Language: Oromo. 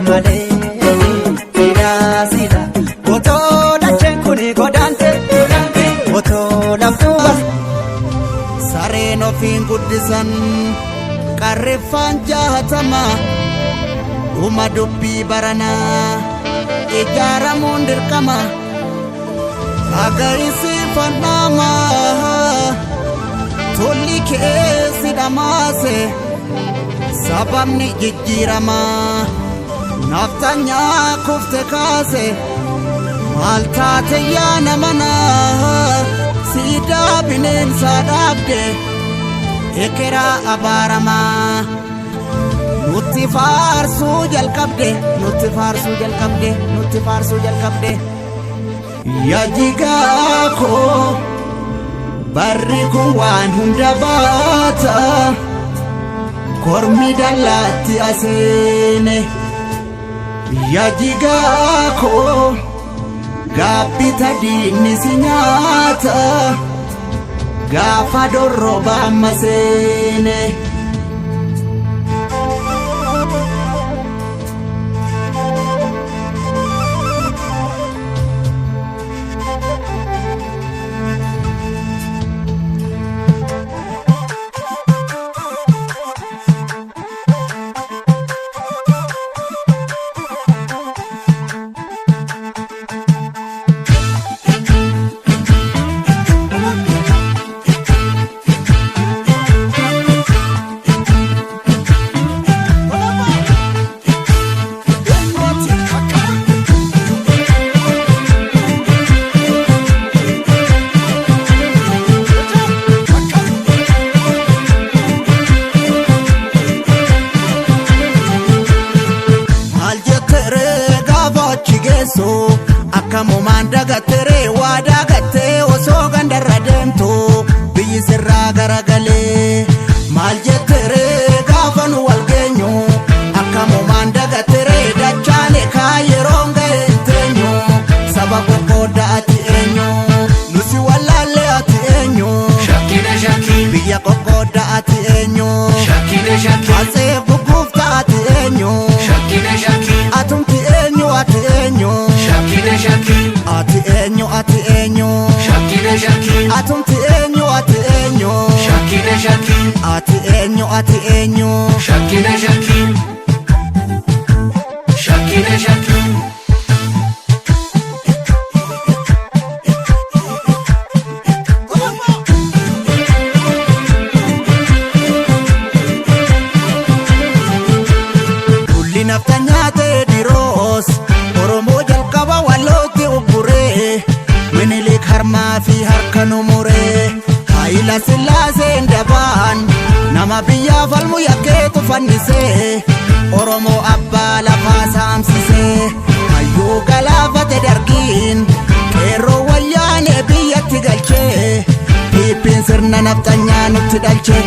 malee. Silaa silaa otoo dacheen kuni godaante otoo laftuu bas. Sareen ofiin guddisan qarreeffaan jahatama dhuma dubbii baranaa ijaaramuun dirqama agarisiifannama tolli keessi dhamaase sababni jijjiirama naftanyaa kufte kaase maal taate yaa namanaa siidaa bineensaa dhaabde ekeraa abaaramaa nutti faarsuu jalqabde nutti faarsuu jalqabde nutti faarsuu jalqabde yaa jigaa koo barri kun waan hunda baata kormi dallaatti aseene yaa jigaa koo gaabbita diinni si nyaata gaafa dorroba amma seene. Maal jetteree gaafa achi geessu akkamumaan dagatteree waa dagattee osoo gandarra deemtu biyyi sirraa garagalee. Maal jetteree gaafa nu wal geenyu akkamumaan dagatteree dachaane kaa yeroon ga'e hin teenyu saba qoqqoodda ati eenyu nusi wallaallee ati eenyu Shakkina shakkii biyya qoqqoodda ati eenyu shakkina shakkii asee gugguufta ati eenyu. Shakkina shakkii Atumti eenyu ati eenyu shakkina shakkii ati eenyu ati eenyu shakkina shakkii atumti eenyu ati eenyu shakkina shakkii ati eenyu ati eenyu shakkina shakkii shakkina shakkii. Dulli nafta nyaate diroos Oromoo jalqaba wallootti ugguree Minilik harmaa fi harka nu muree Hayila Sillaaseen dabaan nama biyyaa falmu yakkeetu fannisee Oromoo abbaa lafaa saamsisee hayyuu galaafate dargiin qeerroo wayyaanee biyyatti galchee Piippiin sirna nafxanyaa nutti dhalche.